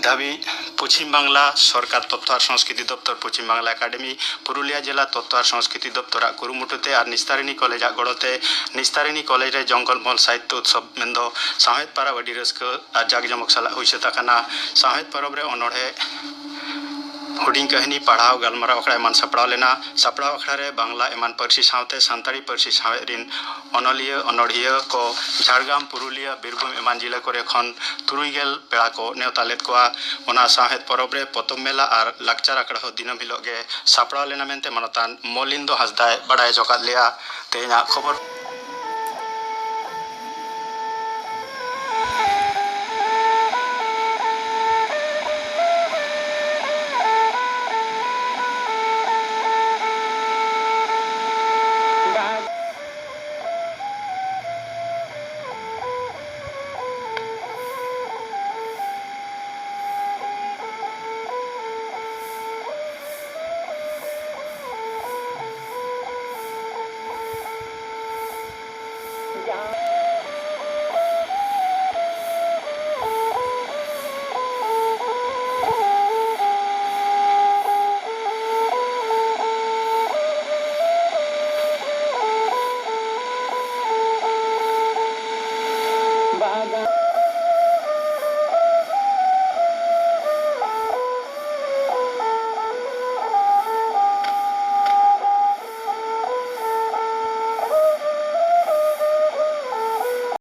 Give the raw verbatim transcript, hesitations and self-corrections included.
ᱫᱷᱟᱹᱵᱤᱡ ᱯᱚᱪᱷᱤᱢ ᱵᱟᱝᱞᱟ ᱥᱚᱨᱠᱟᱨ ᱛᱚᱛᱛᱷᱚ ᱟᱨ ᱥᱚᱝᱥᱠᱨᱤᱛᱤ ᱫᱚᱯᱛᱚᱨ, ᱯᱚᱪᱷᱤᱢ ᱵᱟᱝᱞᱟ ᱮᱠᱟᱰᱮᱢᱤ, ᱯᱩᱨᱩᱞᱤᱭᱟ ᱡᱮᱞᱟ ᱛᱚᱛᱛᱷᱚ ᱟᱨ ᱥᱚᱝᱥᱠᱨᱤᱛᱤ ᱫᱚᱯᱛᱚᱨᱟᱜ ᱠᱩᱨᱩᱢᱩᱴᱩ ᱛᱮ ᱟᱨ ᱱᱤᱥᱛᱟᱨᱤᱱᱤ ᱠᱚᱞᱮᱡᱽ ᱟᱜ ᱜᱚᱲᱚ ᱛᱮ ᱱᱤᱥᱛᱟᱨᱤᱱᱤ ᱠᱚᱞᱮᱡᱽ ᱨᱮ ᱡᱚᱝᱜᱚᱞ ᱢᱚᱦᱚᱞ ᱥᱟᱦᱤᱛᱛᱚ ᱩᱛᱥᱚᱵᱽ ᱢᱮᱱᱫᱚ ᱥᱟᱶᱦᱮᱫ ᱯᱚᱨᱚᱵᱽ ᱟᱹᱰᱤ ᱨᱟᱹᱥᱠᱟᱹ ᱟᱨ ᱡᱟᱠ ᱡᱚᱢᱚᱠ ᱥᱟᱞᱟᱜ ᱦᱩᱭ ᱥᱟᱹᱛ ᱟᱠᱟᱱᱟ᱾ ᱥᱟᱶᱦᱮᱫ ᱯᱚᱨᱚᱵᱽ ᱨᱮ ᱚᱱᱚᱬᱦᱮ, ᱦᱩᱰᱤᱧ ᱠᱟᱹᱦᱱᱤ ᱯᱟᱲᱦᱟᱣ, ᱜᱟᱞᱢᱟᱨᱟᱣ ᱟᱠᱷᱲᱟ ᱮᱢᱟᱱ ᱥᱟᱯᱲᱟᱣ ᱞᱮᱱᱟ᱾ ᱥᱟᱯᱲᱟᱣ ᱟᱠᱷᱲᱟ ᱨᱮ ᱵᱟᱝᱞᱟ ᱮᱢᱟᱱ ᱯᱟᱹᱨᱥᱤ ᱥᱟᱶᱛᱮ ᱥᱟᱱᱛᱟᱲᱤ ᱯᱟᱹᱨᱥᱤ ᱥᱟᱶᱦᱮᱫ ᱨᱤᱱ ᱚᱱᱚᱞᱤᱭᱟᱹ, ᱚᱱᱚᱲᱦᱤᱭᱟᱹ ᱠᱚ ᱡᱷᱟᱲᱜᱨᱟᱢ, ᱯᱩᱨᱩᱞᱤᱭᱟᱹ, ᱵᱤᱨᱵᱷᱩᱢ ᱮᱢᱟᱱ ᱡᱤᱞᱟᱹ ᱠᱚᱨᱮ ᱠᱷᱚᱱ ᱛᱩᱨᱩᱭ ᱜᱮᱞ ᱯᱮᱲᱟ ᱠᱚ ᱱᱮᱣᱛᱟ ᱞᱮᱫ ᱠᱚᱣᱟ᱾ ᱚᱱᱟ ᱥᱟᱶᱦᱮᱫ ᱯᱚᱨᱚᱵᱽ ᱨᱮ ᱯᱚᱛᱚᱵ ᱢᱮᱞᱟ ᱟᱨ ᱞᱟᱠᱪᱟᱨ ᱟᱠᱷᱲᱟ ᱦᱚᱸ ᱫᱤᱱᱟᱹᱢ ᱦᱤᱞᱳᱜ ᱜᱮ ᱥᱟᱯᱲᱟᱣ ᱞᱮᱱᱟ ᱢᱮᱱᱛᱮ ᱢᱟᱱᱚᱛᱟᱱ ᱢᱚᱞᱤᱱᱫᱚ ᱦᱟᱸᱥᱫᱟᱭ ᱵᱟᱰᱟᱭ ᱦᱚᱪᱚ ᱠᱟᱫ ᱞᱮᱭᱟ᱾ ᱛᱮᱦᱮᱧᱟᱜ ᱠᱷᱚᱵᱚᱨ᱾